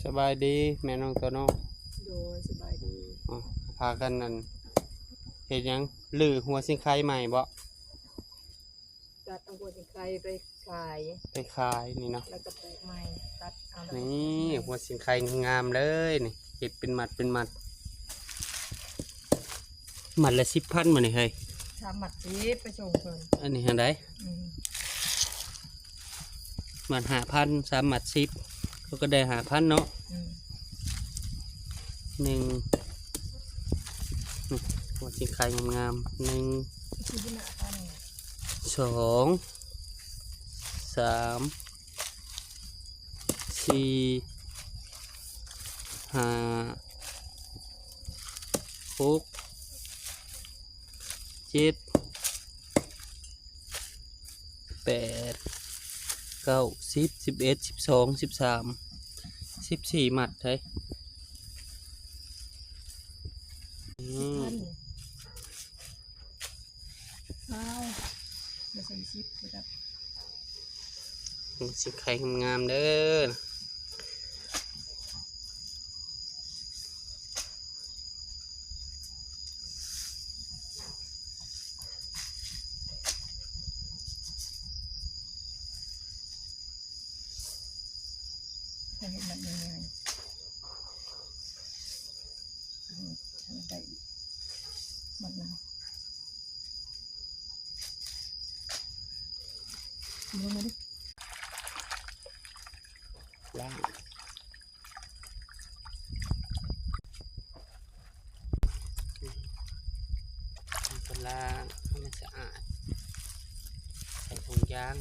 ສະບາຍດີແມ່ນ້ອງໂຕໂນ່. ໂດຍ ສະບາຍດີ. ອໍ ພາກັນນັ້ນເຮັດຫຍັງ? ຮື້ຫົວຊິງໄຄໃໝ່ບໍ? ຕັດເອົາຫົວຊິງໄຄໄປຂາຍ ໄປຂາຍນີ້ເນາະ ແລ້ວກໍປູກໃໝ່ ຕັດເອົາ ນີ້ ແລ້ວກໍປູກໃໝ່ ຫົວຊິງໄຄງາມໆເລີຍນີ້ ເຮັດເປັນມັດເປັນມັດ. ມັດລະສິບພັນບໍ່ນີ້ເຮີ້ຍ? ສາມມັດສິບ ໄປສົ່ງເພິ່ນ. ອັນນີ້ຫັ້ນໃດ? ອືມ ມັດຫ້າພັນ ສາມມັດສິບ ເຂົາກໍໄດ້ຫ້າພັນເນາະ. ອືມ ໜຶ່ງ ນີ້ ຫົວຊິງໄຄງາມໆ ໜຶ່ງ ສອງ ສາມ ສີ່ ຫ້າ ຫົກ ເຈັດ ແປດ ເກົ້າ ສິບ ສິບເອັດ ສິບສອງ ສິບສາມ ສິບສີ່ມັດເຮີ້ຍ. ອືມ ສິບພັນ ວ້າວ ບໍ່ໃສ່ສິບ ຄືກັນ. ຊິໄຂ່ງາມໆເດີ. ເຮັດມັນງ່າຍໆ ອືມ ໃຫ້ໄດ້ມັນນະ. ເອົາມາດິ ລ້າງ ເອົາໄປລ້າງໃຫ້ມັນສະອາດ ໃສ່ຖົງຢາງ.